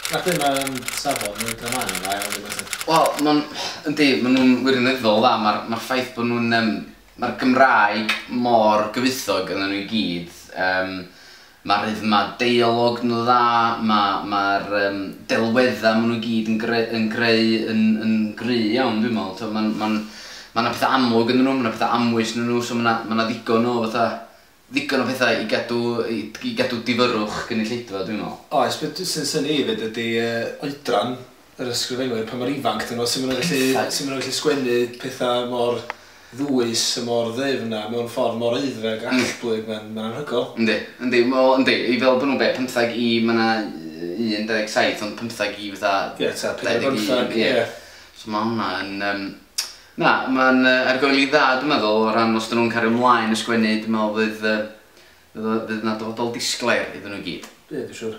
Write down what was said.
Na chdi, mae'n safon y dramau nhw'n dda iawn, dwi'n meddwl. Wel, ma'n, yndi, maen nhw'n wirioneddol dda. Mae'r ma ffaith bod nhw'n... Mae'r Gymraeg mor gyfoethog ynddyn nhw i gyd. Mae'r rhythma deialog nhw dda, mae'r ma delweddau maen nhw i gyd yn greu yn gry iawn, dwi'n meddwl. Mae'n ma, ma 'na pethau amlwg ynddyn nhw, mae 'na pethau amwys ynddyn nhw, so mae 'na ma 'na ddigon o fatha ddigon o pethau i gadw difyrrwch gynulleidfa, dwi'n meddwl. Oes, beth sy'n synnu i fyd ydy oedran yr ysgrifenwyr pan mor ifanc dyn nhw, sy'n maen nhw'n gallu, sut maen nhw'n gallu sgwennu pethau mor ddwys a mor ddyfn a mewn ffordd mor aeddfed ac allblyg, mae'n ma anhygoel. Yndi, wel, yndi, i fel bod nhw'n be, 15 i, mae yna 17, ond 15 i fatha Ie, ta, 21, 45, ie. So mae hwnna yn... Na, mae'n argoeli dda, dwi'n meddwl, o ran os dyn nhw'n cario ymlaen y sgwennu, dwi'n meddwl fydd yna dyfodol disglair iddyn nhw gyd. Ie, dwi'n siŵr.